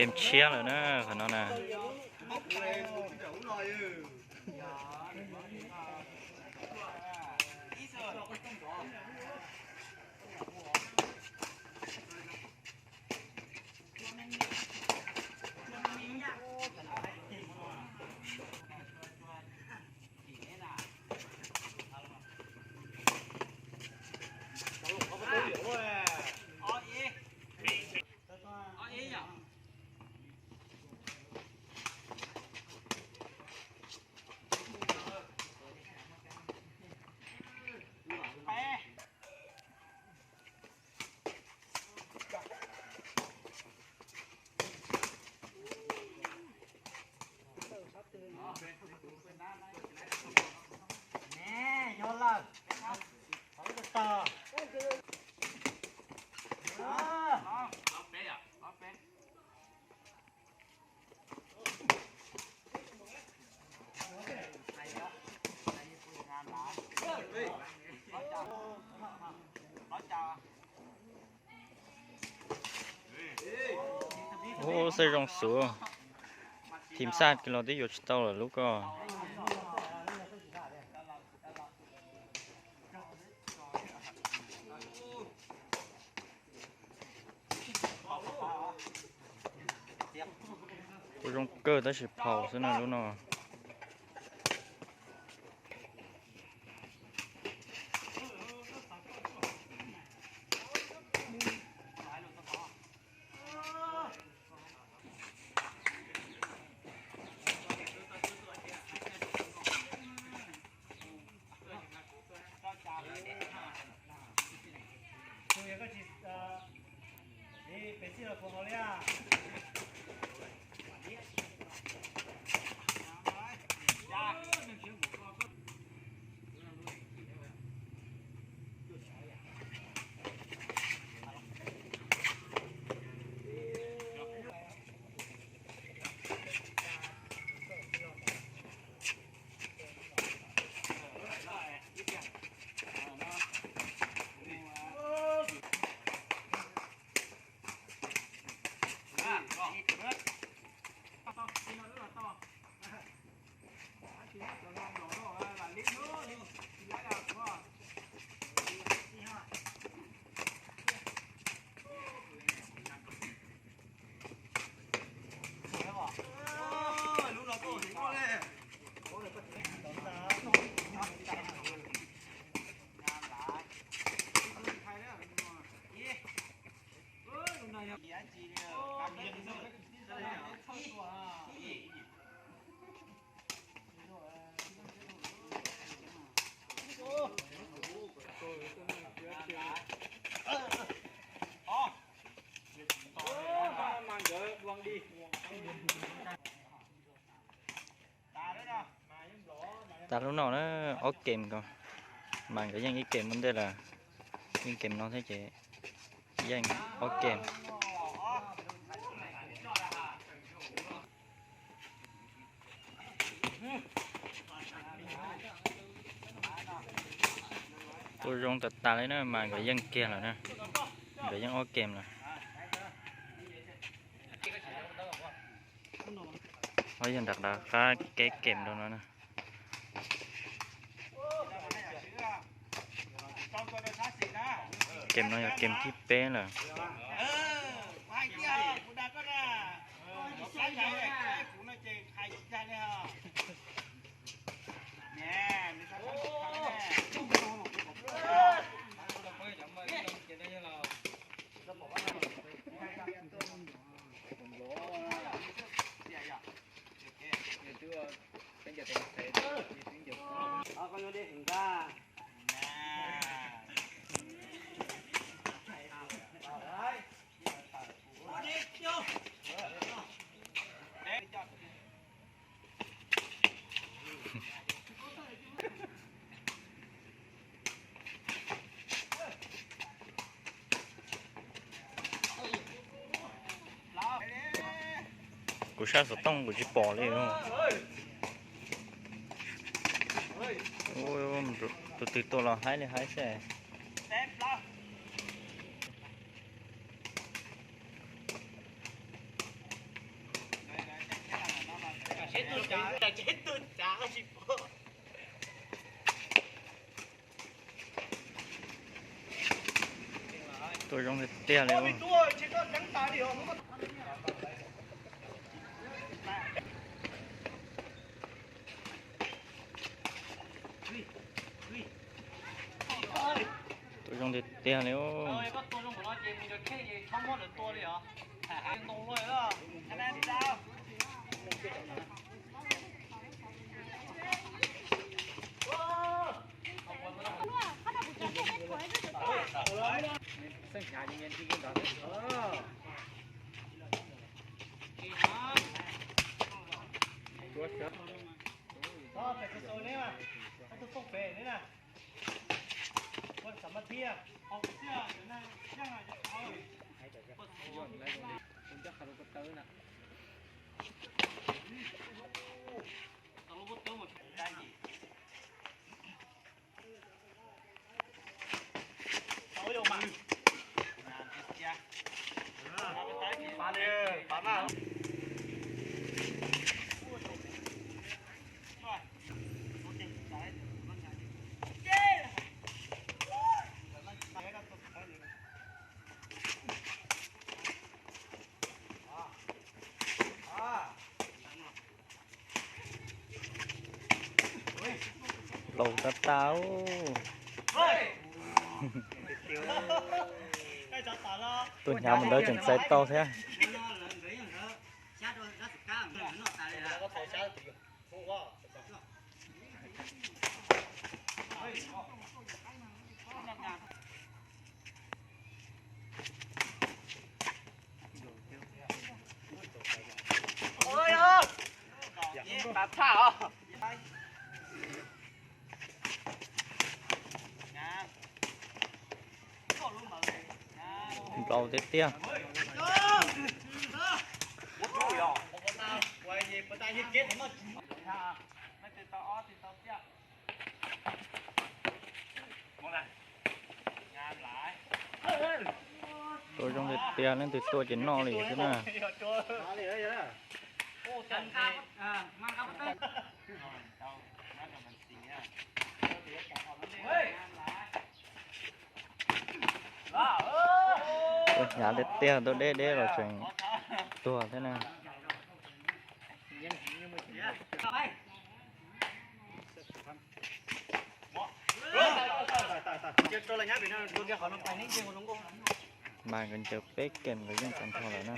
Kem tshiab lawm na, qhov no na. Ub, xav zoo xwb. Thim xaj los twb yuav tsis tau lawm lub ko. Kuj zoo kawg tab sis phaus xwb na lub no. Tag lub no na, ob kem ko, mas nkawd yeej ib kem ua ntej lawm, yeej kem no thiab ces yeej ob kem. Tua zoo tas tas li na mas nkawd yeej kiag lawm na, nkawd yeej ob kem lawm. Ob yog nram qab kev kem rau no na. Kem no yog kem thib peb lawm. Kuv sab xov tooj kuv tsis pom li. Tus twg tua los haib li haib seb. Tua zoo tiag tiag li. Tua zoo tiag tiag li. Laus tas tas. Tuaj hnyav mus ntawd tseem txais tau thiab. Nplaum tiag tiag. Tua zoo tiag tiag, leej twg tua ces noj li xwb na. Tua hnyav tiag tiag, tuaj deb deb los tseem tuag thiab na. Mas nkawd ncaws peb kem nkawd yeej tag nrho lawm na.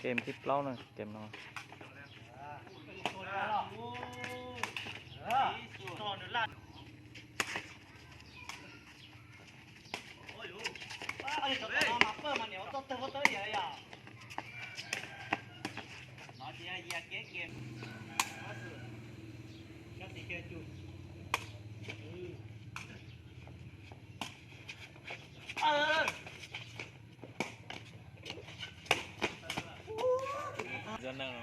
Kem thib plaub na, kem no. Zaj neeg,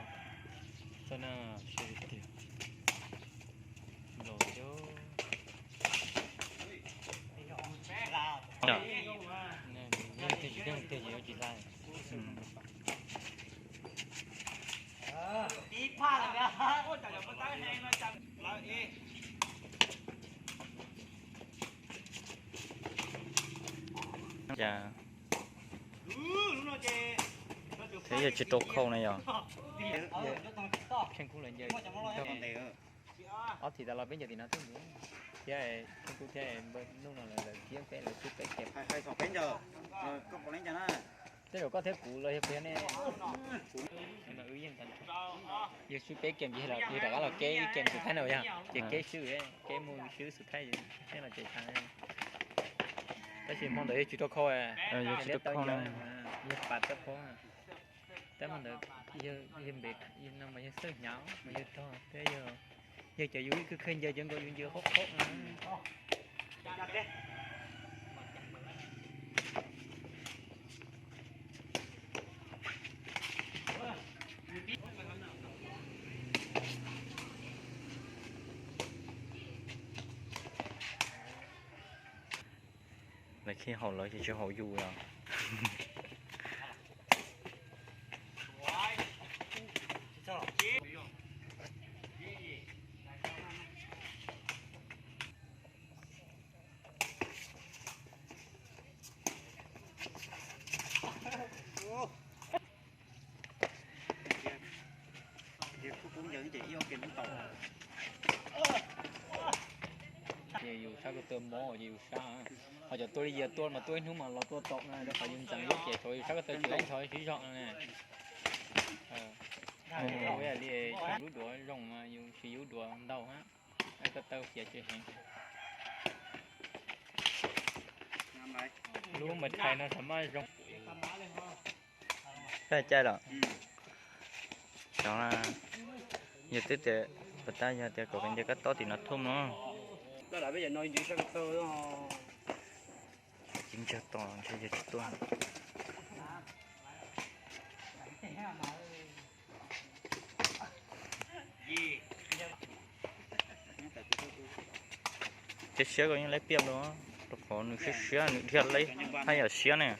zaj neeg sib tiag. Nkaus thiab. Yeej tiag, yeej tiag ces yuav tsis hlais. Cas thiab yog tsis tau khau na yog. Ob thim tas los peb ncaws tim no xwb, thiab Kheej Kub thiab Npawg Nuj no lawv, lawv thiab peb, lawv xwb peb kem. Tej zaum koj thiab kuv los yog kuv thiab nej. Yog swb peb kem ces yog rov qab los keb kem xub thaib na yog, ces keb swb, keb mus swb xub thaib thiab los ces tag. Tab sis hmo ntawd yog tsis tau khau, yog tsis tau khau na, yog pas tau khau. Tab hmo ntawd yog npe no mas yog xawj hnyav mas yog rog thiab yog, yog cov yus ib khawj khawj ncaws cov nkaus yus ncaws qhob qhob no. Lawv khij haum lawv ces tsis haum yus os. Ces yus sab ko taw mob ces yus sab, ho cov tua li yus tua mas tua ib hnub mas los tua tom na, rau qhov yus ntxeev lub ces tshuav yus sab ko taw tsis laib nrho siv zog na. Ua li lub duav zoo mas yus siv lub duav ntau hab, ko taw xiav tsis heev. Lub mas thais no thaum maj zoo. Cai los, yog twb tias, puas tab yog tias kom nce kab tob tim no thoob no. Ci ntsag to ntshe yog tsis tuaj. Siab siab koj yeej laib piaj dua, rau qhov nws siab siab nws dhia laib haj yam siab ne.